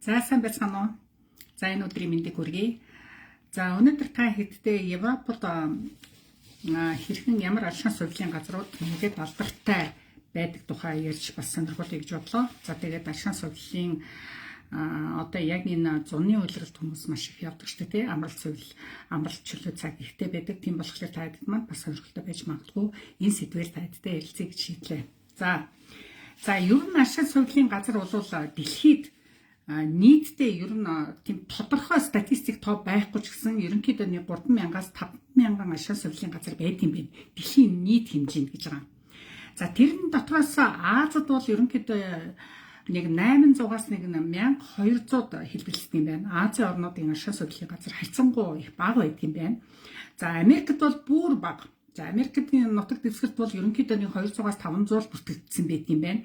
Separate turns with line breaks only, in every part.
За, сайн байцгаана уу? За, энэ өдрийн мэндийг хүргэе. За, өнөөдөр та хэддээ Европод хэрхэн ямар алшаан сувилын газрууд нэгэд алдартай байдаг тухай ярьж бас сонирхолтой гэж бодлоо. За, тэгээд алшаан сувилын одоо яг энэ зуны улиралд хүмүүс маш их явдаг шүү дээ, тий? Амралт сувил, амралт чөлөө цаг ихтэй байдаг. Тийм болохоор та хэд маань бас сонирхолтой байж магадгүй, энэ сэдвээр та хэдтэй ярилцъя гэж шийдлээ. За, ер нь алшаан сувилын газар бол дэлхийд нийтдээ ер нь тийм тодорхой статистик тоо байхгүй ч гэсэн ерөнхийдөө нэг 3000-аас 5000 алшаан сувилын газар байдаг юм байна. Дэлхийн нийт хэмжээнд гэж байгаа. За, тэрэн дотроос Азад бол ерөнхийдөө нэг 800-аас нэг 1200 хэлбэлцдэг юм байна. Азийн орнуудын алшаан сувилын газар харьцангуй их бага байдаг юм байна. За, Америкт бол бүр бага. За, Америкийн нутаг дэвсгэрт бол ерөнхийдөө нэг 200-аас 500 бүртгэгдсэн байдаг юм байна.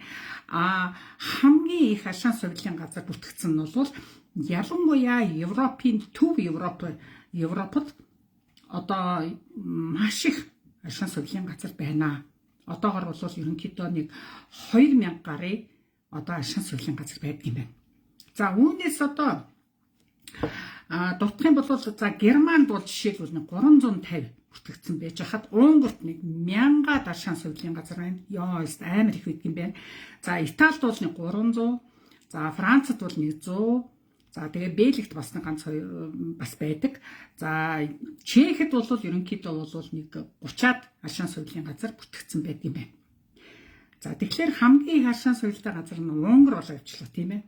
А хамгийн их алшаан сувилын газар бүртгэгдсэн нь бол ялангуяа Европын төв Европ, Европод одоо маш их алшаан сувилын газар байна. Одоогор бол ерөнхийдөө нэг 2000 гаруй одоо алшаан сувилын газар байдаг юм байна. За, үүнээс одоо дурдах юм бол, за, Германд бол жишээлбэл нэг 350 бүртгэгдсэн байж хахад Унгарт нэг 1000 алшаан сувилын газар байна. Ёо, амар их байдаг юм байна. За, Италид бол нэг 300, за, Францад бол нэг 100, за, тэгээ Бельгид бас нэг ганц хоёр бас байдаг. За, Чехэд бол ерөнхийдөө бол нэг 30-аад алшаан сувилын газар бүртгэгдсэн байдаг юм байна. За, тэгэхээр хамгийн их алшаан сувилтай газар нь Унгар болоо явчлаа, тийм ээ.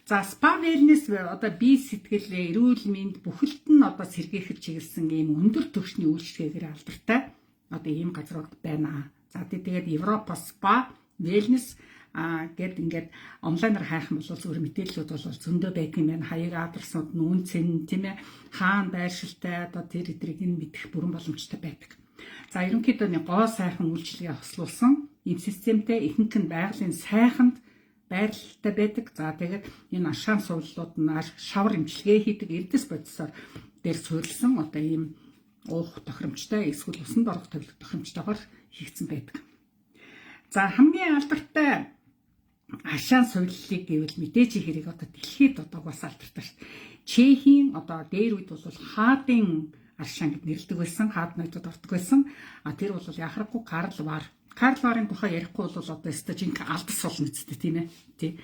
За, spa wellness, одоо бие сэтгэл, эрүүл мэнд бүхэлд нь одоо сэргээхэд чиглэсэн ийм өндөр түвшний үйлчилгээгээр алдартай одоо ийм газрууд байна. За, тэгээд Европа spa wellness гэд ингээд онлайнаар хайх юм бол зүгээр мэдээллүүд бол зөндөө байдаг юм байна. Хаяг адреснууд нь, үнэ цэн, тийм ээ, хаана байршилтай одоо тэр эдрийг нь мэдэх бүрэн боломжтой байдаг. За, ерөнхийдөө нэг гоо сайхан үйлчилгээ хослуулсан ийм системтэй, ихэнх нь байгалийн сайханд байрлалтай байдаг. За, тэгээд энэ алшаан сувилууд нь шавар эмчилгээ хийдэг, эрдэс бодисоор дээр суурилсан одоо ийм уух тохиромжтой эсвэл усанд орох тохиромжтойгоор хийгдсэн байдаг. За, хамгийн алдартай алшаан сувиллыг гэвэл мэдээж хэрэг одоо дэлхийд одоо бас алдартай шүү дээ. Чехийн одоо дээр үед бол хаадын алшаан гэд нэрлэдэг байсан, хаад ноёдод ордог байсан. А тэр бол яхахгүй Карл Вар. Карл Варын тухай ярихгүй бол одоо өстой жинхэнэ алдас болно үстэй, тийм ээ. Тий.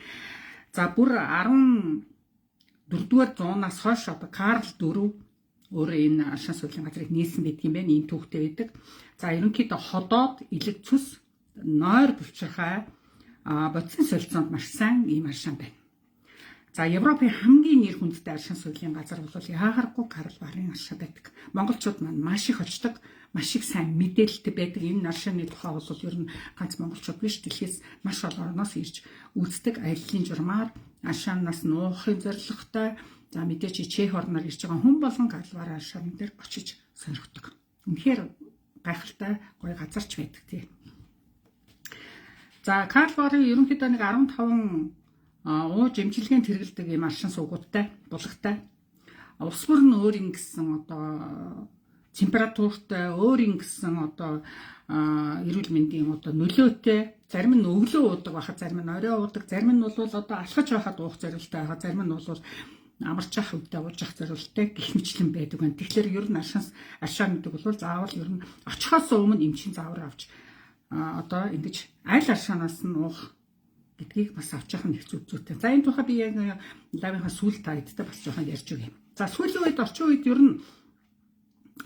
За, бүр 14 дугаар зуунаас хойш одоо Карл 4 өөрөө энэ алшаан сувилын газрыг нээсэн байдаг юм байна. Энэ түүхтэй байдаг. За, ерөнхийдөө ходоод, элэг цус, нойр булчирхай, бодисын солилцоонд маш сайн ийм алшаан байна. За, Европын хамгийн нэр хүндтэй алшаан сувилын газар бол яагаргүй Карл Варын алшаа байдаг. Монголчууд маань маш их очдог, маш их сайн мэдээлэлтэй байдаг. Энэ алшааны тухай бол ер нь ганц монголчууд биш, дэлхийс маш олон орноос ирж үздэг. Аяллаа журмаар алшаанаас нуухын зорилготой, за, мэдээж Чех орноор ирж байгаа хүн болгон Карл Варын алшаан дээр очиж сонирхдог. Үнэхээр гайхалтай гоё газарч байдаг, тий. За, Карл Варын ерөнхийдөө нэг 15 ууж эмчилгээнд хэрэглэдэг ийм алшин сувгуудтай, булагтай. Ус бүр нь өөр ингэсэн одоо температуртай, өөр ингэсэн одоо эрүүл мэндийн одоо нөлөөтэй, зарим нь өглөө уудаг байхад, зарим нь орой уудаг, зарим нь бол одоо алхаж байхад уух зорилттой байхад, зарим нь бол амарч явах үедээ ууж явах зорилттой гэх мэтлэн байдаг байна. Тэгэхээр ер нь алшаан гэдэг бол заавал ер нь очихоос өмнө эмчийн заавар авч одоо ингэж аль алшаанаас нь уух гэдгийг бас авч явах нь их зүг зүйтэй. За, энэ тухай би яг live ынхаа сүүл та хэдтэй бас жоохон ярьж өгье. За, сүүлийн үед, орчин үед ер нь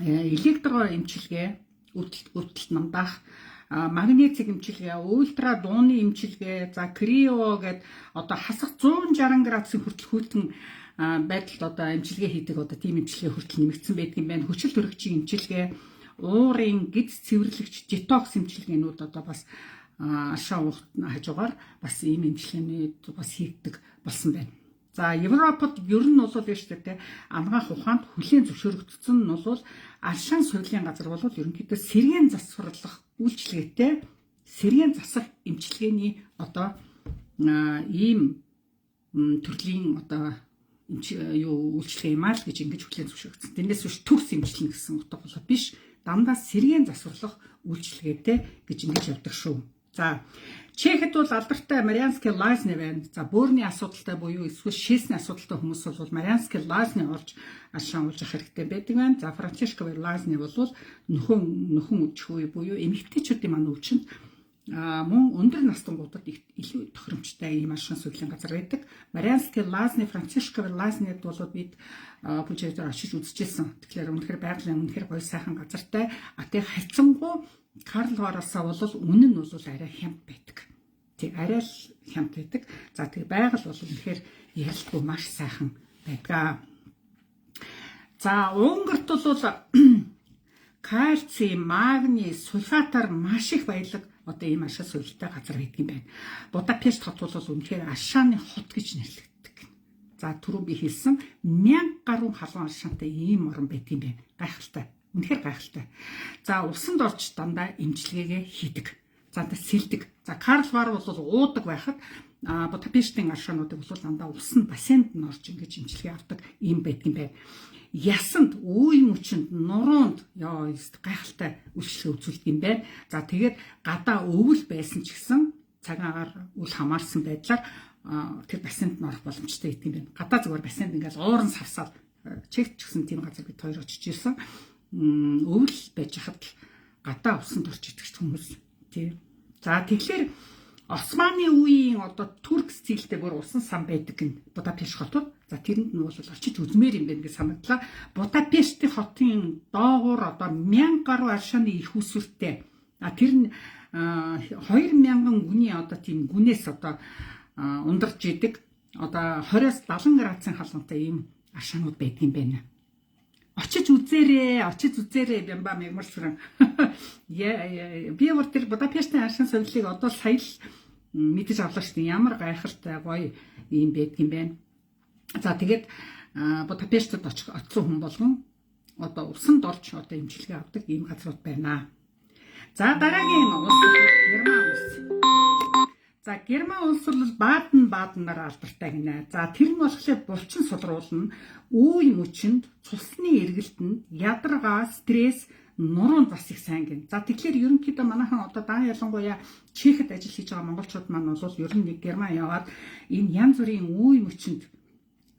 электро эмчилгээ, өвдөлт намдаах, магнетик эмчилгээ, ультра дууны эмчилгээ, за, крио гэд одоо хасах 160 градусын хүртэл хүйтэн байдалд одоо эмчилгээ хийдэг одоо тийм эмчилгээ хүртэл нэмэгдсэн байдаг юм байна. Хүчил төрөгчийн эмчилгээ, уурын гэдэс цэвэрлэгч, детокс эмчилгээнүүд одоо бас алшаа уух хажуугаар бас ийм эмчилгээний бас хийгдэг болсон байна. За, Европод ер нь бол биш үү, анагаах ухаанд хүлээн зөвшөөрөгдсөн нь бол алшаан сувилын газар бол ерөнхийдөө сэргээн засварлах үйлчилгээтэй, сэргээн засах эмчилгээний одоо ийм төрлийн одоо юу үйлчилгээ юм аа л гэж ингэж хүлээн зөвшөөрөгдсөн. Тэрнээс биш төгс эмчилнэ гэсэн утга бол биш. Дандаа сэргээн засварлах үйлчилгээтэй гэж ингэж явдаг шүү. За, Чехэд бол алдартай Марианский Лазни байна. За, бөөрийн асуудалтай буюу эсвэл шээсний асуудалтай хүмүүс бол Марианский Лазни орж аршаан уулзах хэрэгтэй байдаг байна. За, Францишковый Лазни бол нөхөн үжих буюу эмэгтэйчүүдийн маань өвчнөд мөн өндөр настангуудад илүү тохиромжтой ийм аршаан сүдлийн газар байдаг. Марианский Лазни, Францишковый Лазнид бол бид бүжээдээр очиж үзчихсэн. Тэгэхээр үнэхээр байгалийн үнэхээр гоё сайхан газартай. А тэг харьцангуй Карлвараасаа бол үнэн нь бол арай хямд байдаг. Тэг арай л хямд байдаг. За, тэг байгаль бол үнэхээр ярилтгүй маш сайхан байдаг. За, Унгарт бол кальци, магний, сульфатаар маш их баялаг одоо ийм ашаа сувилтай газар байдаг юм байна. Будапешт хот бол үнэхээр ашааны хот гэж нэрлэгддэг. За, түрүү би хэлсэн 1000 гаруй халуун ашаантай ийм орон байдаг юм байна. Гайхалтай. Үнэхээр гайхалтай. За, усанд орж дандаа эмчилгээгээ хийдэг. За, сэлдэг. За, Карл Вар бол уудаг байхад Будапештийн аршаануудыг бол дандаа усанд бассейнд нь орж ингэж эмчилгээ авдаг ийм байдаг юм байна. Ясанд, үе мөчөнд, нуруунд ёо гайхалтай үйлчлэг үзүүлдэг юм байна. За, тэгээд гадаа өвөл байсан ч гэсэн цагаан агаар үл хамаарсан байдлаар тэр бассейнд нь орох боломжтой гэдэг юм байна. Гадаа зүгээр бассейнд ингээл ууран савсаал чигт ч гэсэн тийм газар бид хоёр очиж ирсэн. Өвөл байж хахад л гадаа усанд орж идэх хүмүүс тий. За, тэгэхээр Османы үеийн одоо турк стилтэй бүр усан сан байдаг гин Будапешт хотод. За, тэрэнд нь бол очиж үзмээр юм байна гэж санагдлаа. Будапештийн хотын доогуур одоо 1000 гаруй аршааны их усүртэй. А тэр нь 2000 гүний одоо тийм гүнээс одоо ундарч идэг. Одоо 20-оос 70 градусын халуунтай ийм аршаанууд байдаг юм байна. Очиж үзээрэй, очиж үзээрэй бямба мягмар сүрэн. Би бүр тэр Будапештийн аршин совилыг одоо сая л мэдэж авлаа шүү дээ. Ямар гайхалтай гоё юм байдаг юм байна. За, тэгээд Будапештэд очих очсон хүн болгон одоо усанд орж одоо эмчилгээ авдаг ийм газрууд байна. За, дараагийн улс Герман улс. За, Герман улс бол Баден Баденаар алдартай гинэ. За, тэр нь болохоор булчин сулруулна, үе мөчөнд, цусны эргэлтэнд, ядаргаа, стресс, нуруунд бас их сайн гин. За, тэгэхээр ерөнхийдөө манайхан одоо даан ялангуяа Чехэд ажил хийж байгаа монголчууд маань бол ер нь нэг Герман яваад энэ янз бүрийн үе мөчөнд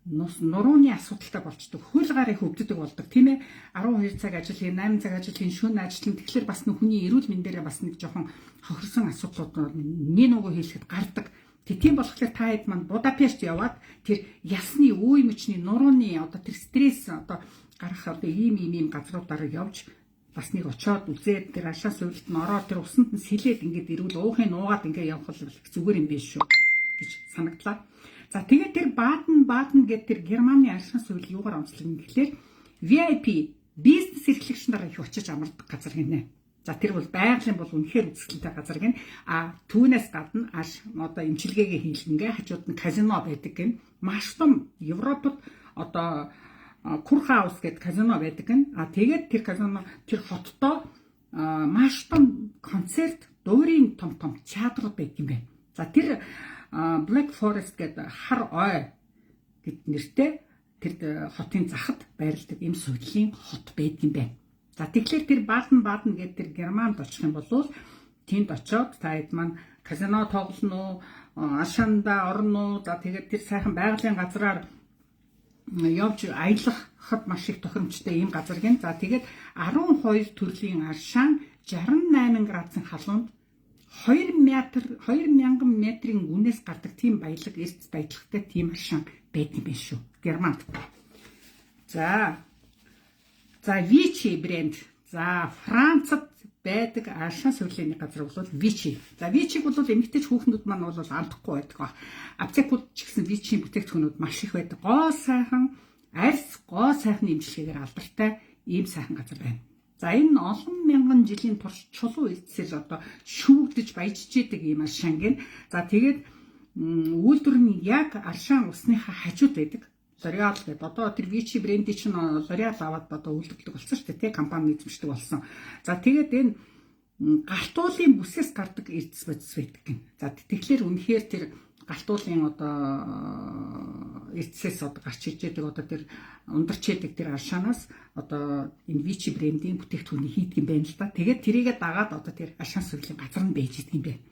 нурууны асуудалтай болчдөг. Хөл гарыг хөвддөг болдог, тийм ээ. 12 цаг ажил хийн, 8 цаг ажил хийн, шөнө ажиллана. Тэгэхээр бас нэг хүний эрүүл мэндээрээ бас нэг жоохон хохирсон асуудлууд нэг нөгөө хэлэхэд гардаг. Тийм болохоор та хэд маань Будапешт яваад тэр ясны үе мөчний нурууны одоо тэр стресс одоо гарах одоо ийм ийм ийм газруудаар явж бас нэг очиод үзээд тэр ашаа сувилт нь ороод тэр усанд нь сэлээд ингээд ирвэл уухын нуугаад ингээд явах бол зүгээр юм биш шүү гэж санагдлаа. За, тэгээд тэр Баден Баден гэдэг тэр Германы аршин сувил юугаар онцлог юм гэхлээр VIP бизнес эрхлэгч нар их очиж амардаг газар гинэ. За, тэр бол байгалийн бол үнэхээр үзэсгэлэнтэй газар гин. А түүнээс гадна аш одоо эмчилгээгээ хийлгэнгээ хажууд нь казино байдаг гин. Маш том Европод одоо Курхаус гэдэг казино байдаг гин. А тэгээд тэр казино тэр хотдоо маш том концерт, дуурийн том том театрууд байдаг юм байна. За, тэр Black Forest гэдэг хар ой гэд нэртэй тэр хотын захад байрладаг ийм сувилын хот байдаг юм байна. За, тэгэхээр тэр Баден Баден гэдэг тэр Германд очих юм бол тэнд очиод та хэд маань казино тоглоно уу, ашаанда орно уу, за тэгээд тэр сайхан байгалийн газраар явж аялахад маш их тохиромжтой ийм газар гин. За, тэгээд 12 төрлийн аршаан 68 градусын халуунд 2 метр 2000 метрийн үнээс гардаг тийм баялаг эрс баялагтай тийм аршаан байдаг юм байна шүү. Германд. За. За, Vichy брэнд. За, Францад байдаг аршаан сувилын газар бол Vichy. За, Vichy-г бол эмэгтэйч хүүхнүүд маань бол алдахгүй байдаг ба. Аптекууд ч гэсэн Vichy-ийн бүтээгдэхүүнүүд маш их байдаг. Гоо сайхан арьс, гоо сайхан эмчилгээгээр алдартай ийм сайхан газар байна. За, энэ олон мянган жилийн турш чулуу эцсээр одоо шүүгдэж баяжж идэг ийм аршаан гин. За, тэгээд үйлдвэр нь яг аршаан усныхаа хажууд байдаг. L'Oreal гэдэг. Одоо тэр Vichy брендийг чинь L'Oreal аваад одоо үйлдвэрлэдэг болсон шүү дээ, тий, компани эзэмшдэг болсон. За, тэгээд энэ галтуулын бүсээс гардаг эрдэс бодис байдаг гин. За, тэгэхээр үнэхээр тэр галтуулын одоо эрдэсээс одоо гарч ирж байдаг одоо тэр ундарч идэг тэр аршаанаас одоо энэ Vichy брендийн бүтээгдэхүүнийг хийдэг юм байна л да. Тэгээд тэрийгэ дагаад одоо тэр аршаан сувилын газар нь байж идэг юм байна.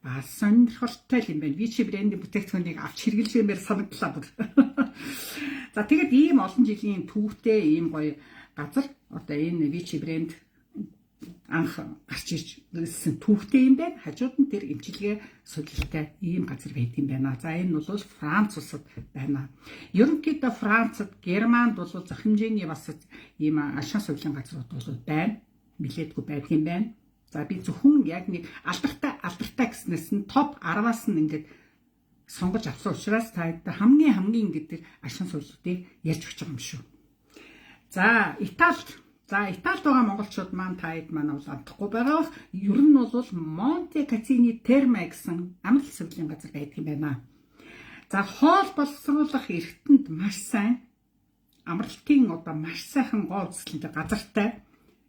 Бас сонирхолтой юм байна. Vichy брендийн бүтээгдэхүүнийг авч хэрэглэмээр санагдлаа бүр. За, тэгэд ийм олон жилийн түүхтэй ийм гоё газар, одоо энэ Vichy брэнд анх гарч ирж ирсэн түүхтэй юм байна. Хажууд нь тэр эмчилгээ судалтай ийм газар байдаг юм байна. За, энэ бол Франц улсад байна. Ерөнхийдөө Францад, Германд бол зох хэмжээний бас ийм алшаан сувилын газрууд бол байна. Нилээдгүй байдаг юм байна. За, би зөвхөн яг нэг алдартай алдартай гэснээс нь топ 10-аас нь ингээд сонгож авсан учраас та хамгийн хамгийн ингээд тэр алшаан сувилуудыг ярьж өгч байгаа юм шүү. За, Италид. За, Италид байгаа монголчууд маань, та хэд маань бол амтахгүй байгаа бах. Ер нь бол Монте Кассини Терме гэсэн амралт сувилын газар байдаг юм байна. За, хоол боловсруулах эрхтэнд маш сайн, амралтын одоо маш сайхан гоо үзэсгэлэнтэй газартай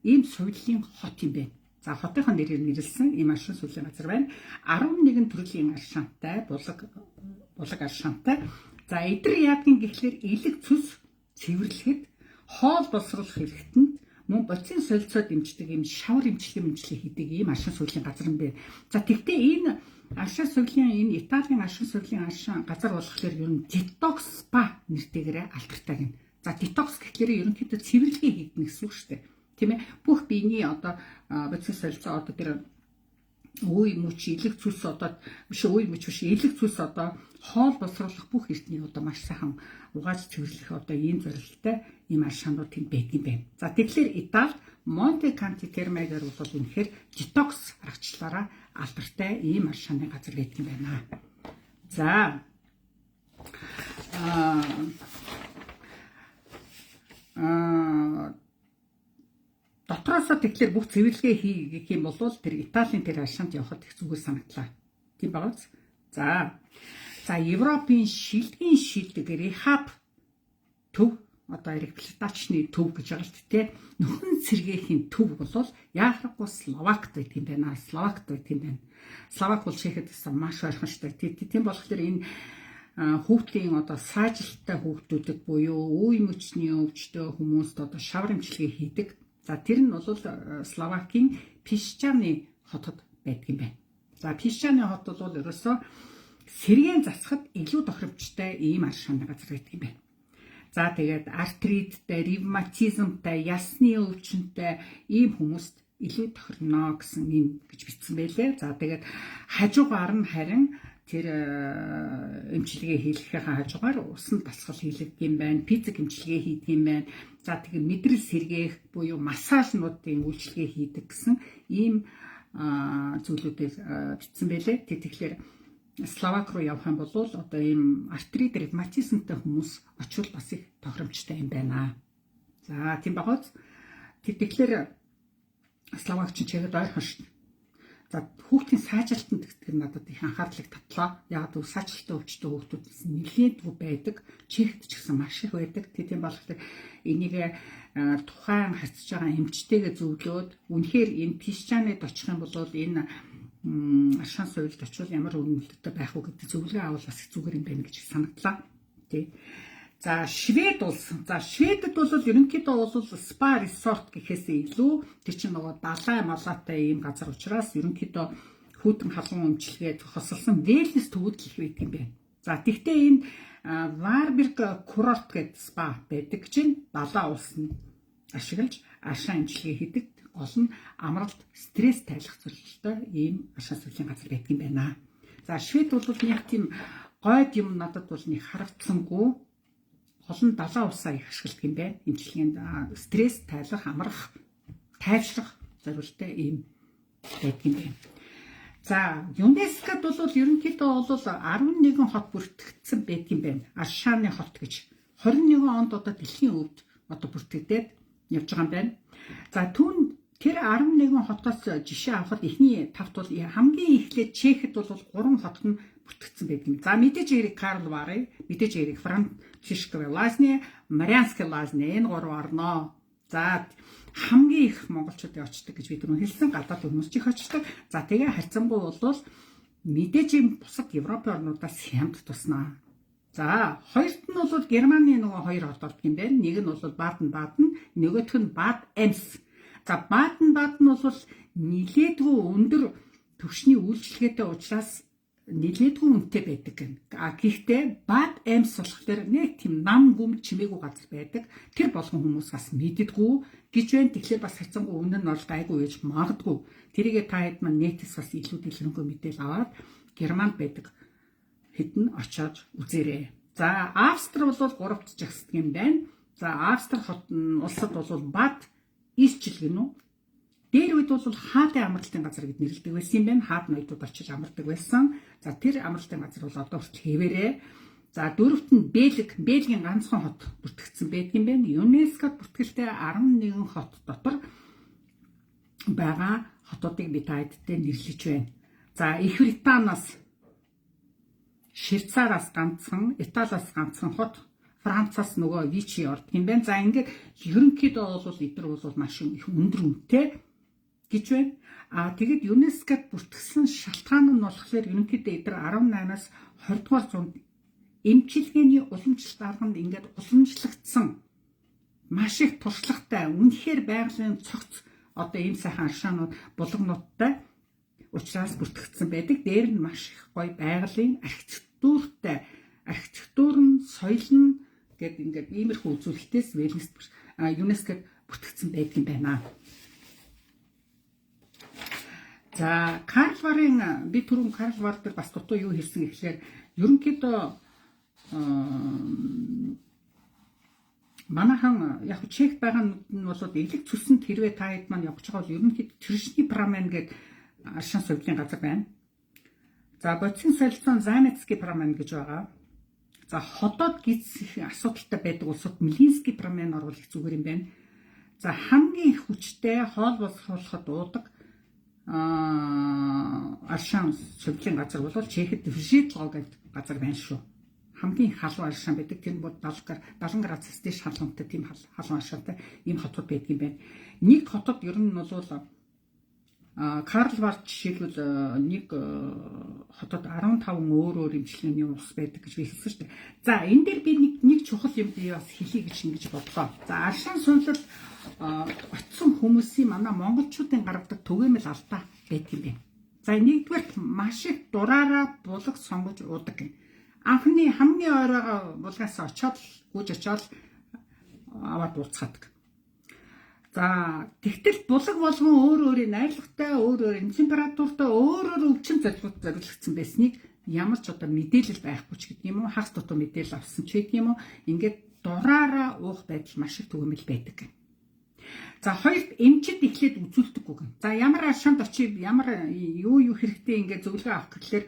ийм сувилын хот юм байна. За, хотынхоо нэрээр нэрлсэн ийм аршин сувилын газар байна. 11 төрлийн аршаантай, булаг булаг аршаантай. За, эдгээр яадгийн гэхлээр элэг цус цэвэрлэхэд, хоол боловсруулах эрхтэнд, мөн бодисын солилцоод эмчдэг ийм шавар эмчилгээ хийдэг ийм аршин сувилын газар юм байна. За, тэгтээ энэ аршин сувилын, энэ Италийн аршин сувилын аршин газар болохоор ер нь детокс спа нэртэйгээрээ алдартай гэнэ. За, детокс гэхлээр ерөнхийдөө цэвэрлэгээ хийгдэнэ гэсэн үг шүү дээ. Тийм ээ. Бүх биений одоо бодисын солилцоо, одоо тэр үе мөч, элэг цус, одоо биш, үе мөч биш, элэг цус, одоо хоол боловсруулах бүх эртнийг одоо маш сайхан угааж цэвэрлэх одоо ийм зорилттой ийм аршаанууд тэнд байдаг юм байна. За, тэгэхээр Италид Монте Канти Термегээр бол үнэхээр детокс аргачлалаараа алдартай ийм аршааны газар байдаг юм байна. За, дотроосоо тэгэхээр бүх цэвэрлэгээ хий гэх юм бол тэр Италийн тэр аршаанд явхад их зүгээр санагдлаа. Тийм байгааз. За, Европын шилдгийн шилдэг rehab төв, одоо реабилитацны төв гэж байгаа л тээ. Нөхөн сэргээхийн төв бол яахаргүй Словакт байдаг юм байна. Словакт байдаг юм байна. Словак бол Чехэд гэсэн маш ойрхон шүү дээ. Тийм болохоор энэ хүүхдийн одоо саажилттай хүүхдүүдэд буюу үе мөчний өвчтөй хүмүүст одоо шавар эмчилгээ хийдэг. За, тэр нь бол Словакийн Пишчаны хотод байдаг юм байна. За, Пишчаны хот бол ерөөсөө сэргээн засахад илүү тохиромжтой ийм аршааны газар байдаг юм байна. За, тэгээд артриттэй, ревматизмтай, ясны өвчнөтэй ийм хүмүүст илүү тохирно гэсэн юм гэж бичсэн байлээ. За, тэгээд хажуугаар нь харин тэр эмчилгээ хийлгэхийнхаа хажуугаар усан дасгал хийлгдэг юм байна, физик эмчилгээ хийдэг юм байна. За, тэгээд мэдрэл сэргээх буюу массажнуудын үйлчилгээ хийдэг гэсэн ийм зүйлүүдийг бичсэн байлээ. Тэгэхээр Словак руу явах юм бол одоо ийм артрит, ревматизмтай хүмүүс очивол бас их тохиромжтой юм байна. За, тийм багц. Тэгэхээр Словак чинь чихэд ойрхон шүү. За, хүүхдийн саажилтанд гэдэг надад их анхаарлыг татлаа. Яг гэвэл саажилттай өвчтөй хүүхдүүд нэлээдгүй байдаг. Чехд ч гэсэн маш их байдаг. Тийм болохоор энийг тухайн харьцаж байгаа эмчтэйгээ зөвлөөд, үнэхээр энэ Пишчанед очих юм бол, энэ аршаан сувилд очивол ямар үр нөлөөтэй байх вэ гэдэг зөвлөгөө авал бас зүгээр юм байна гэж санагдлаа. Тий. За, Швед улс. За, Шведэд бол ерөнхийдөө бол спа resort гэхээсээ илүү тэр чинь нөгөө далай малаатай ийм газар учраас ерөнхийдөө хүйтэн халуун эмчилгээ хосолсон wellness төвүүд л их байдаг юм байна. За, тэгтээ энэ Варберг курорт гэдэг спа байдаг чинь далайн ус нь ашиглаж аршаан эмчилгээ хийдэг, гол нь амралт, стресс тайлах зорилготой ийм аршаан сувилын газар байдаг юм байна. За, Швед бол нэг тийм гойд юм надад бол нэг харагдсангүй, гол нь далайн усаа их ашигладаг юм байна. Эмчилгээнд стресс тайлах, амрах, тайвшрах зорилттой ийм байдаг юм байна. За, ЮНЕСКОд бол ерөнхийдөө бол 11 хот бүртгэгдсэн байдаг юм байна. Аршааны хот гэж. 21 онд одоо дэлхийн өвд одоо бүртгэгдээд явж байгаа юм байна. За, түүн тэр 11 хотоос жишээ авахад эхний тавт бол хамгийн эхлээд Чехэд бол 3 хот нь бүртгэгдсэн байдаг юм. За, мэдээж хэрэг Карл Вары, мэдээж хэрэг Францишковы Лазни, Марианский Лазни, энэ гурав орноо. За, хамгийн их монголчуудын очдог гэж бид түрүүн хэлсэн, гадаад хүмүүс ч их очдог. За, тэгээ харьцангуй бол мэдээж юм бусад Европын орнуудаас хямд туснаа. За, хоёрт нь бол Германы нөгөө хоёр хот ордог юм байна. Нэг нь бол Баден Баден, нөгөөх нь Бад Эмс. За, Баден Баден бол нилээдгүй өндөр төвшний үйлчилгээтэй учраас нэлээдгүй үнэтэй байдаг гэнэ. А гэхдээ Бад Эмс болохоор нэг тийм нам гүм чимээгүй газар байдаг. Тэр болгон хүмүүс бас мэддэггүй гэж байна. Тэгэхээр бас хацангуй үнэ нь бол гайгүй байж магадгүй. Тэрийгээ та хэд маань нэтээс бас илүү дэлгэрэнгүй мэдээлэл аваад Германд байдаг хэдэн очиод үзээрэй. За, Австри бол 3-т жагсдаг юм байна. За, Австри хот улсад бол Бад Исчил гэнэ үү? Дээр үед бол хаадын амралтын газар гэд нэрлэдэг байсан юм байна. Хаад ноёдууд очиж амардаг байсан. За, тэр амралтын газар бол одоо хүртэл хэвээрээ. За, дөрөвт нь Бэлэг, Бельгийн ганцхан хот бүртгэгдсэн байдаг юм байна. ЮНЕСКОд бүртгэлтэй 11 хот дотор байгаа хотуудыг би та хэдтэй нэрлэж байна. За, Их Британаас, Швейцараас ганцхан, Италиас ганцхан хот, Францаас нөгөө Вичи ордог юм байна. За, ингээд ерөнхийдөө бол эдгээр бол маш их өндөр үнэтэй гэж байна. А тэгэд ЮНЕСКОд бүртгэсэн шалтгаан нь болохоор ерөнхийдөө эдгээр 18-аас 20 дугаар зуунд эмчилгээний уламжлалт арганд ингээд уламжлагдсан маш их туршлагатай, үнэхээр байгалийн цогц одоо ийм сайхан аршаанууд, булгнуудтай учраас бүртгэгдсэн байдаг. Дээр нь маш их гоё байгалийн архитектуртай, архитектур нь, соёл нь гээд ингээд иймэрхүү үзүүлэлтээс Wellness ЮНЕСКОд бүртгэгдсэн байдаг юм байна. За, Карл Варын, би түрүүн Карл Вар дээр бас дутуу юу хэлсэн гэхлээр ерөнхийдөө манайхан яг Чех байгаа нь бол элэг цөсөнд хэрвээ та хэд маань явж байгаа бол ерөнхийдөө Тришни Прамен гэдэг аршин совилын газар байна. За, бодисын солилцоон Замецки Прамен гэж байгаа. За, ходоод гиз их асуудалтай байдаг улсууд Милински Прамен оруулах зүгээр юм байна. За, хамгийн их хүчтэй хоол босгоолоход уудаг аршаан совилын газар бол Чехэд Вжидло гэдэг газар байна шүү. Хамгийн халуун аршаан байдаг. Тэр нь бол 70 градус дээш халуунтай тийм халуун аршаантай ийм хотууд байдаг юм байна. Нэг хотод ер нь бол Карл Варт жишээлбэл нэг хотод 15 өөр өөр эмчилгээний ус байдаг гэж би хэлсэн шүү дээ. За, энэ дээр би нэг чухал юм би бас хэлье гэж ингэж бодлоо. За, аршаан сувилал очсон хүмүүсийн манай монголчуудын гаргадаг түгээмэл алдаа байдаг юм байна. За, нэгдүгээр маш их дураараа булаг сонгож уудаг гэн. Анхны хамгийн ойроо булгаас очиод гүйж очиод аваад ууцгаадаг. За, тэгтэл булаг болгон өөр өөрийн найрлагатай, өөр өөрийн температуртай, өөр өөр өвчин зориулагдсан байсныг ямар ч одоо мэдээлэл байхгүй ч гэдэг юм уу, хагас дутуу мэдээлэл авсан ч гэдэг юм уу, ингээд дураараа уух байдал маш их түгээмэл байдаг. За, хоёрт эмчид эхлээд үзүүлдэггүй гэн. За, ямар аршаанд очив, ямар юу хэрэгтэй ингээд зөвлөгөө авах гэхлээр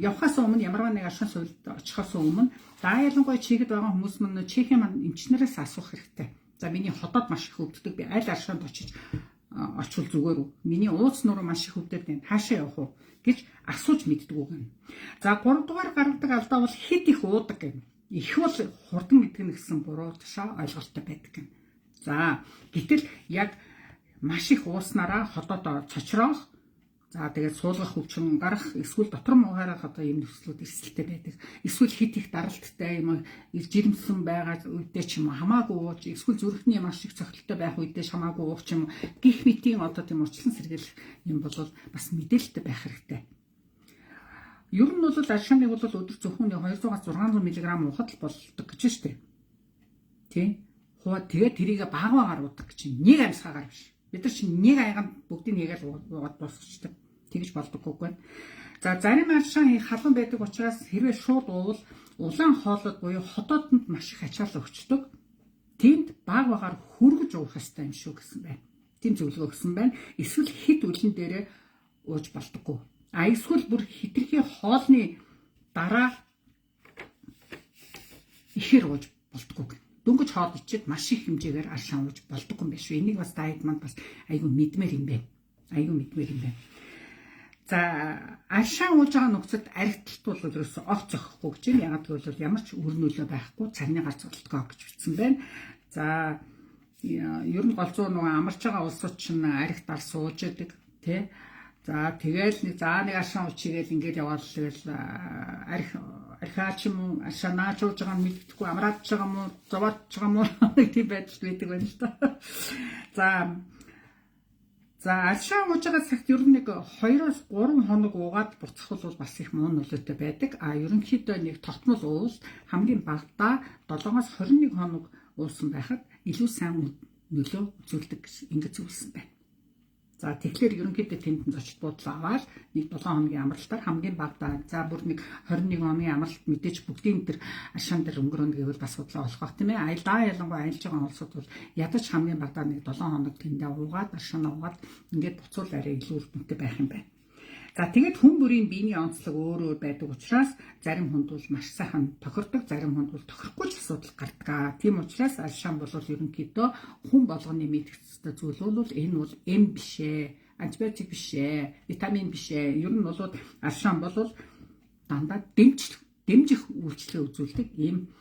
явхаас өмнө ямарваа нэг аршаан сувилд очихоос өмнө за ялангуяа Чехэд байгаа хүмүүс мөн Чехийн маань эмчнэрээс асуух хэрэгтэй. За, миний ходоод маш их өвддөг. Би аль аршаанд очиж очвол зүгээр үү? Миний ууц нуруу маш их өвдөд байна. Хаашаа явах уу гэж асууж мэддэг үг юм. За, 3 дугаар гаргадаг алдаа бол хэд их уудаг гэн. Их бол хурдан идэгнэ гэсэн буруу тушаа ойлголттой байдаг гэн. За, гэтэл яг маш их ууснараа ходоод цочроох, за тэгээд суулгах өвчин гарах, эсвэл дотор муугаараа одоо ийм нөхцлүүд эрсдэлтэй байдаг. Эсвэл хит их даралттай юм жирэмсэн байгаа үедээ ч юм уу хамаагүй ууж, эсвэл зүрхний маш их цохилттой байх үедээ хамаагүй уух ч юм уу гих мэтийн одоо тийм урьдчилан сэргийлэх юм бол бас мэдээлэлтэй байх хэрэгтэй. Ер нь бол аршааныг бол өдөр зөвхөн 200-аас 600 мг уухад л болдог гэж байна шүү дээ. Тий? Хуу тэгээд тэрийг баг багаар уудаг гэж нэг амьсгаагаар биш. Бид нар чинь нэг аяганд бүгдийг нэгээл уугаад дуусчихдаг. Тэгж болдоггүй байна. За, зарим аршаан халуун байдаг учраас хэрвээ шууд уувал улаан хоолойд буюу ходоодонд маш их ачаал өгчдөг. Тэнд баг багаар хүргэж уух ёстой юм шүү гэсэн байна. Тийм зөвлөгөө өгсөн байна. Эсвэл хэд үлэн дээрээ ууж болдоггүй. А эсвэл бүр хитрхи хоолны дараа ихээр ууж болдоггүй. Дөнгөж хоол ичээд маш их хэмжээгээр аршаан ууж болдоггүй юм байна шүү. Энийг бас дайд манд бас айгүй мэдмээр юм байна. Айгүй мэдмээр юм байна. За, аршаан ууж байгаа нөхцөлд архиталт бол ерөөсөө огт зохихгүй гэж байна. Ягаад гэвэл ямар ч үр нөлөө байхгүй, царны гарц болтгоо гэж бичсэн байна. За, ер нь голзуу нөгөө амарч байгаа улсууд чинь архит ар сууж яадаг тий. За, тэгэл нэг за нэг аршаан уучигээл ингээд яваал тэгэл арх архиач юм уу аршаанаач ууж байгаа нь мэддэхгүй амраад ч байгаа юм уу зовоод ч байгаа юм уу нэг тийм байдал байдаг байна л та. За, За, аршаан ууж байгаа цагт ер нь нэг 2-оос 3 хоног уугаад буцах бол бас их муу нөлөөтэй байдаг. А ерөнхийдөө нэг тогтмол уул хамгийн багадаа 7-оос 21 хоног уусан байхад илүү сайн нөлөө үзүүлдэг гэж ингэж зөвлөсөн байна. За, тэгэхээр ерөнхийдөө тэнд нь зочид буудлаа аваад нэг 7 хоногийн амралтаар хамгийн багадаа, за бүр нэг 21 хоногийн амралт мэдээж бүгдийн тэр аршаан дээр өнгөрөөнө гэвэл бас судлаа болох бах, тийм ээ. Аялаа, ялангуяа аялж байгаа улсууд бол ядаж хамгийн багадаа нэг 7 хоног тэндээ уугаад, аршаанаа уугаад ингээд буцвал арай илүү үр дүнтэй байх юм байна. За, тэгээд хүн бүрийн биений онцлог өөр өөр байдаг учраас зарим хүнд бол маш сайхан тохирдог, зарим хүнд бол тохирохгүй ч асуудал гардаг. Тийм учраас аршаан бол ерөнхийдөө хүн болгоны мэдэх ёстой зүйл бол энэ бол эм биш ээ, антибиотик биш ээ, витамин биш ээ. Ер нь бол аршаан бол дандаа дэмжих үйлчилгээ үзүүлдэг ийм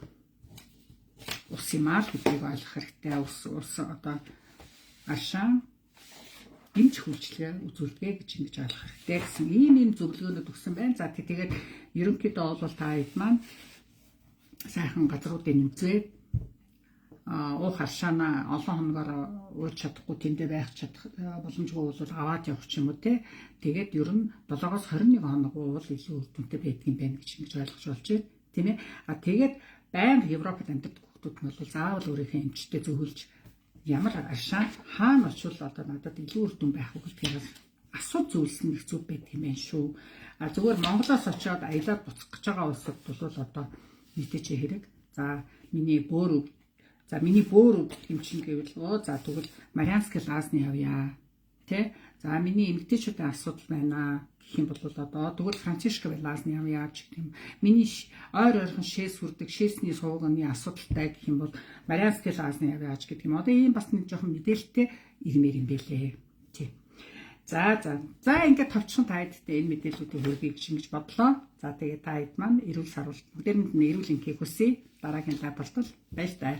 ус юм аа гэдгийг ойлгох хэрэгтэй. Ус одоо аршаан дэмжих үйлчилгээ үзүүлдэг гэж ингэж ойлгох хэрэгтэй гэсэн ийм зөвлөгөөнүүд өгсөн байна. За, тэгээд ерөнхийдөө бол та хэд маань сайхан газруудыг үзээд уух аршаанаа олон хоногоор ууж чадахгүй, тэндээ байх чадах боломжгүй бол аваад явах ч юм уу те. Тэгээд ер нь 7-оос 21 хоног уувал илүү үр дүнтэй байдаг юм байна гэж ингэж ойлгож болж байна. Тийм ээ. А тэгээд байнга Европод амьдардаг хүмүүс нь бол заавал өөрийнхөө эмчтэй зөвлөж, ямар аршаан хаана очивол одоо надад илүү үр дүн байх вэ гэдгийг асуу зөвлөсөн их зүг байдаг юм байна шүү. А зүгээр Монголоос очиод аялаад буцах гэж байгаа улсад бол одоо мэдээч хэрэг. За, миний бөөр өвддөг юм чинь гэвэл оо за тэгвэл Марианский лазни явъя. Тэ? За, миний эмэгтэйчүүдийн асуудал байна гэх юм бол одоо тэгвэл Францишко лазни явъя гэх юм. Миний ойр ойрхон шээс хүрдэг, шээсний суугны асуудалтай гэх юм бол Марианский лазни явъя гэдэг юм. Одоо ийм бас нэг жоохон мэдээлэлтэй ирмээр юм бэлээ. Тий. За за. За, ингээд товчхон та хэдтэй энэ мэдээллүүдийг хүргэе гэж ингэж бодлоо. За, тэгээд та хэд маань эрүүл саруулт бүгдээрэнд нь эрүүл энхийг хүсье. Дараагийн лайв болтол баяр таа.